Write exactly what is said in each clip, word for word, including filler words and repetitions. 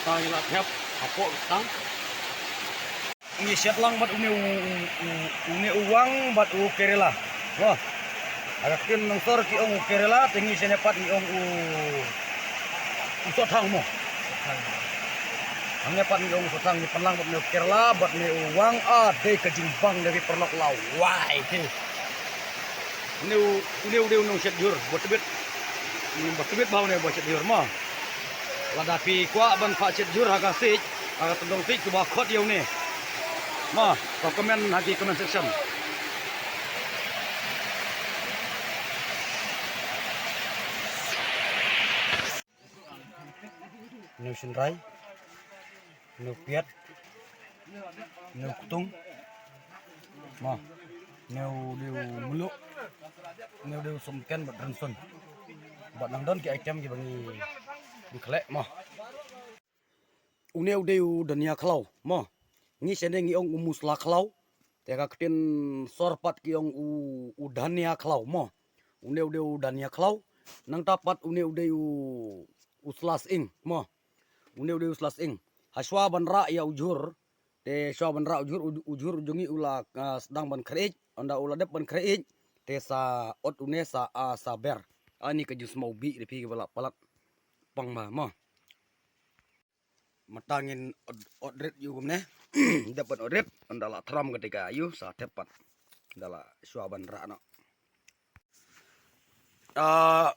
Tang ila thep hapoh tang. Ngi shet lang bad une u, u, u, une u wang bad u Kerala. Wah. Aga ktien nongsor ki ong u Kerala, te ngi shane pat ngi ong u, u Sothang mo. Hangne pat ngi ong u Sothang, ngi pynlang bad une u Kerala bad une u wang, a dei ka jingbang da ki paralok la wai te. Une u, une u dei u nongshet jhur, ba tbit. Ba tbit ba une ba shet jhur mo. Lada phi kwah ban phah shet jhur ha ka siej, ha ka tyndong siej kaba khot ïa une. Mo, to comment ha ki comment section. Une u shynrai, une u piat, une u ktung. Mo, une u dei u mluh, une u dei u sumken bad rynsun. Bad nang don ki item kiba ngi, ngi khleh mo. Une u dei u dhania khlaw mo. Ngi shane ngi ong u musla khlaw. Te ka ktien sor pat ki ong u, u dhania khlaw mo. Une u dei u dhania khlaw. Nangta pat une u dei u, u sla sying mo. Une u dei u sla sying. Hashwa ban rah ïa u jhur. Te shwa ban rah u jhur, u, u jhur u jong ngi u la, ah, sdang ban khriej. Ynda u la dep ban khriej. Te sa ot une sa, ah, sa ber. Ani ka jus mau bi de phi ba la palat. Pang ba mo. Mynta ngin ot, ot rit ïa u kumne. Dep ban ot rit, ynda la thram kata ka ïa u sa thep pat. Ynda la shwa ban rah noh. Ah,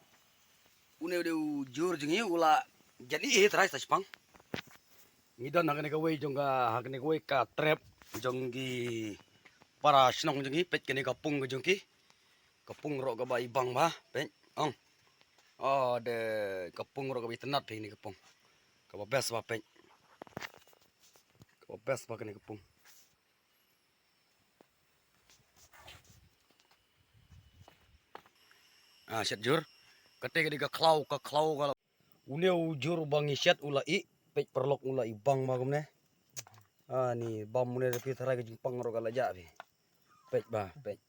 une u dei u jhur jong ngi u la jan ih hi trai sa shipang. Ngi don ha kane kawei jong ka, ha kane kawei ka trep jong ki para shnong jong ngi, peit kane ka pung ka jong ki. Ka pung ruh kaba i bang ba, peit. Ong. Oh, de ka pung ruh kaba i tynnat phi ne ka pung. Kaba best ba peit. Kaba best ba kane ka pung. Ah, shet jhur. Kate ka dei ka khlaw, ka khlaw ka. Une u jhur ba ngi shet u la i, peit paralok u la i bang ba kumne. Ah, ni bam une da phi tharai ka jingpang ruh ka la jah phi. Peit ba, peit.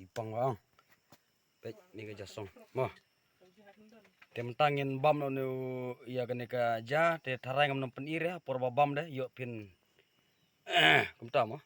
I bang ba. Peit ni ka ja song. Mo. Te mynta ngin bam noh ïa kane ka ja, te tharai ngam nang pynir ïa por ba bam de, ïoh phin. Kumta mo.